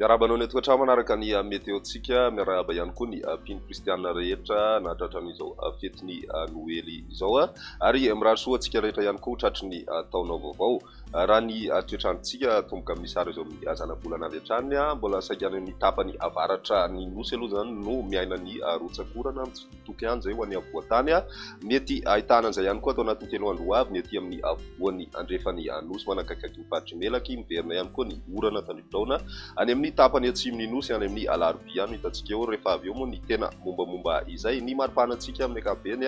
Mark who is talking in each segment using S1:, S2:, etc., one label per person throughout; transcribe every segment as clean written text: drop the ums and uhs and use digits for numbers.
S1: Miarahaba anao any an-tokantrano manaraka ny Météo-ntsika, miarahaba ihany koa ny mpino kristianina rehetra nahatratra an'izao fetin'ny Noely izao ary mirary soa antsika rehetra ihany koa tratry ny taona vaovao. Raha ny toetr'androntsika atomboka amin'ny sary izao amin'ny zanabolana avy hatrany, mbola saika any amin'ny tapany avaratra ny nosy aloha izany no miaina ny rotsak'orana, mitsitokotoko ihany izay ho an'ny afovoan-tany. Mety ahitana an'izay ihany koa ato anatin'ny 3 andro ho avy ny aty amin'ny afovoany andrefan'ny nosy manakaikaiky ny faritr'i Melaky. Miverina ihany koa ny orana tandrifin-drahona any amin'ny tapany atsimon'ny nosy any amin'ny alarobia no hitantsika eo. Rehefa avy eo moa ny tena mombamomba izay. Ny maripanantsika amin'ny ankapobeny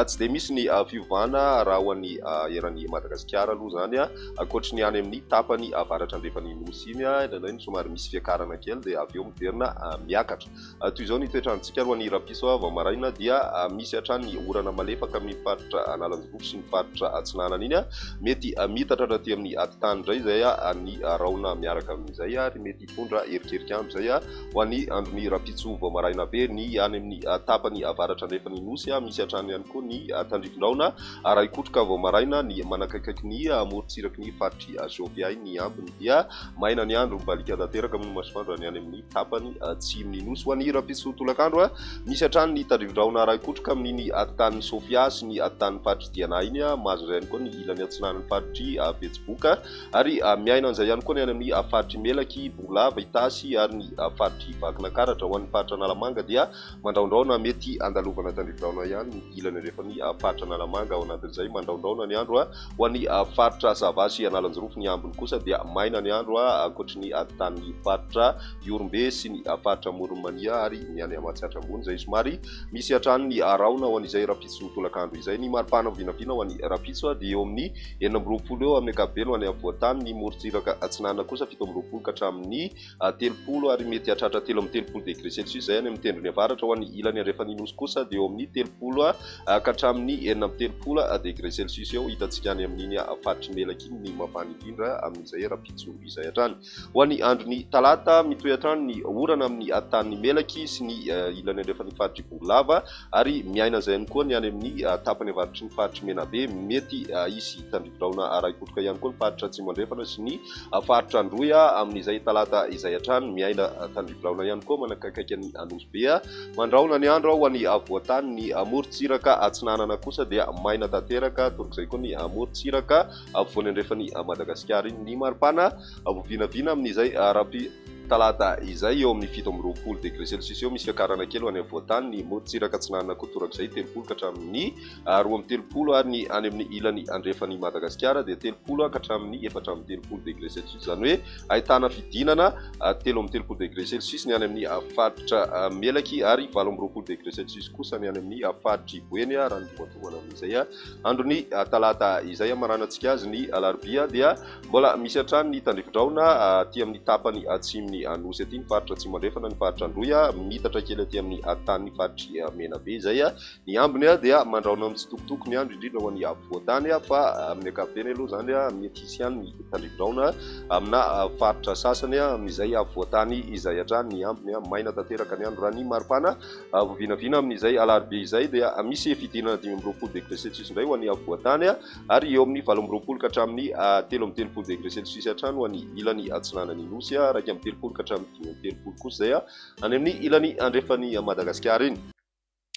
S1: Tsy dia misy ny fiovana raha ho an'ny eran'i Madagasikara aloha izany, ankoatry ny any amin'ny tapany avaratra andrefan'ny Nosy iny, indraindray no somary misy fiakarana kely dia avy eo miverina miakatra. Toy izao ny toetr'androntsika aloha ny rahampitso vao maraina dia misy hatrany ny orana malefaka amin'ny faritra Analanjirofo sy ny faritra Atsinanana iny. Mety miitatra hatraty amin'ny atitany indray izay ny rahona miaraka amin'izay ary mety Hitondra eritreritra andro izay ho an'ny andron'ny rahampitso vao maraina be ny any amin'ny tapany avaratra andrefan'ny Nosy. Misy hatrany ihany koa ny tandrifindraona raha hikotroka vao maraina ny manakaikaiky ny morontsiraky ny faritr'i Sofia ny ambiny dia maina ny andro mibaliaka tanteraka moa ny masoandro any amin'ny tapany atsimon'ny Nosy. Ho an'ny rahampitso tolakandro, misy hatrany ny tandrifindraona raha hikotroka amin'iny atitan'i Sofia sy ny atitan'ny faritr'i Diana iny. Mahazo izay ihany koa ny ilany atsinanan'ny faritr'i Betsiboka. Ary miaina an'izay ihany koa ny any amin'ny faritr'i Melaky, Bongolava, Itasy ary ny faritr'i Vakinakaratra. Ho an'ny faritra Analamanga dia mandraondraona mety andalovana tandrifindraona ihany ny ilany andrefan'ny faritra Analamanga. Ao anatin'izay mandraondraona ny andro ho an'ny faritra Sava sy Analanjirofo. Ny ambiny kosa dia maina ny andro ankoatry ny atitan'ny faritra Ihorombe sy ny faritra Amoron'i Mania ary ny any Matsiatra Ambony izay somary misy hatrany ny rahona ho an'izay rahampitso tolakandro izay. Ny maripana vinavina ho an'ny rahampitso dia eo amin'ny 26 eo amin'ny ankapobeny ho any afovoan-tany, ny morontsiraka atsinanana kosa 27 ka hatramin'ny 30 ary mety hahatratra 33 degré celsius izay any amin'ny tendrony avaratra. Ho an'ny ilany andrefan'ny nosy kosa dia eo amin'ny 30 ka hatramin'ny 36 degré celsius eo. Hitantsika any amin'iny faritr'i Melaky iny ny mafana indrindra amin'izay rahampitso izay hatrany. Ho an'ny andron'ny talata, mitohy hatrany ny orana amin'ny tanin'i Melaky sy ny ilany andrefan'ny faritr'i Bongolava ary miaina izay ihany koa ny any amin'ny tapany avaratry ny faritr'i Menabe. Mety hisy tandrifindraona arahi-kotroka ihany koa ny faritra Atsimo Andrefana sy ny faritra Androy amin'izay talata izay hatrany. Miaina tandrifindraona ihany koa manakaikaiky an'i Nosy Be. Mandrahona ny andro ho an'ny afovoan-tany, ny morontsiraka atsinanana kosa dia maina tanteraka, torak'izay koa ny morontsiraka afovoany andrefan'i Madagasikara iny. Ny maripana vao vinavina amin'izay rahampitso talata izay eo amin'ny 27 degré celsius eo, misy fiakarana kely ho any afovoan-tany, ny morontsiraka atsinanana koa torak'izay 30 ka hatramin'ny 32 ary ny any amin'ny ilany andrefan'i Madagasikara dia 30 ka hatramin'ny 34 degré celsius, izany hoe ahitana fidinana 33 degré celsius ny any amin'ny faritra Melaky ary 28 degré celsius kosa ny any amin'ny faritr'i Boeny raha ny tombantombana amin'izay. Andron'ny talata izay hamaranantsika azy ny alarobia dia mbola misy hatrany ny tandrifindraona aty amin'ny tapany atsimon'ny Nosy aty, ny faritra Atsimo Andrefana, ny faritra Androy, miitatra kely aty amin'ny tanin'ny faritr'i Menabe izay. Ny ambiny dia mandrahona mitsitokotoko ny andro indrindra ho an'ny afovoan-tany fa amin'ny ankapobeny aloha izany mety hisy ihany ny tandrifindraona amina faritra sasany amin'izay afovoan-tany izay hatrany. Ny ambiny maina tanteraka ny andro raha ny maripana Vao vinavina amin'izay alarobia izay dia misy fidinana 25 degré celsius indray ho an'ny afovoan-tany ary eo amin'ny 28 ka hatramin'ny 33 degré celsius hatrany ho an'ny ilany atsinanan'ny Nosy, 31 ka hatramin'ny 35 kosa izay any amin'ny ilany andrefan'i Madagasikara iny.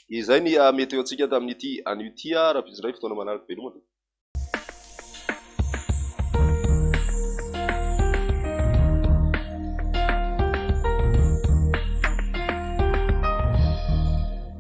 S1: Izay ny météo-ntsika tamin'ity anio ity. Rahampitso indray fotoana manaraka. Veloma tompoko.